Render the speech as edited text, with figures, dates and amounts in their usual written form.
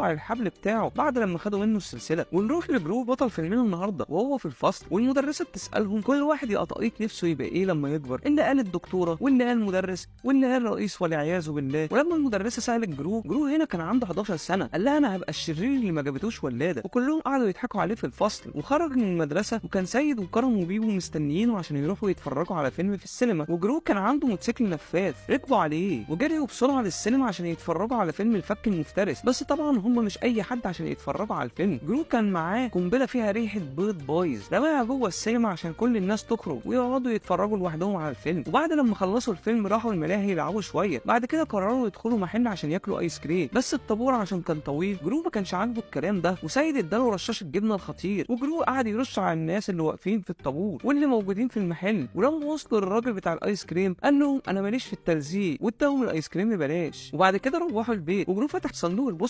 الحبل بتاعه بعد لما خدوا منه السلسله. ونروح لجرو بطل فيلمنا النهارده، وهو في الفصل والمدرسة بتسالهم كل واحد يا قطاقيط نفسه يبقى ايه لما يكبر، اللي قال الدكتورة واللي قال مدرس واللي قال رئيس والعياذ بالله. ولما المدرسة سالت جرو، جرو هنا كان عنده 11 سنة، قال لها انا هبقى الشرير اللي ما جابتوش ولاده، وكلهم قعدوا يضحكوا عليه في الفصل. وخرج من المدرسة وكان سيد وكرم وبيبو مستنيينه عشان يروحوا يتفرجوا على فيلم في السينما. وجرو كان عنده موتوسيكل نفاث، ركبوا عليه وجريوا بسرعة للسينما عشان يتفرجوا على فيلم الفك المفترس. بس طبعا هم مش اي حد عشان يتفرجوا على الفيلم. جرو كان معاه قنبلة فيها ريحه بيض بايظ، رماها جوه السينما عشان كل الناس تخرج ويقعدوا يتفرجوا لوحدهم على الفيلم. وبعد لما خلصوا الفيلم راحوا الملاهي يلعبوا شوية، بعد كده قرروا يدخلوا محل عشان ياكلوا ايس كريم، بس الطابور عشان كان طويل جرو ما كانش عاجبه الكلام ده، وسيد اداله رشاش الجبنة الخطير، وجرو قعد يرش على الناس اللي واقفين في الطابور واللي موجودين في المحل. ولما وصلوا للراجل بتاع الايس كريم قال لهم انا ماليش في التلزيق، واداهم الايس كريم ببلاش. وبعد كده روحوا البيت وجرو فتح صندوق البوست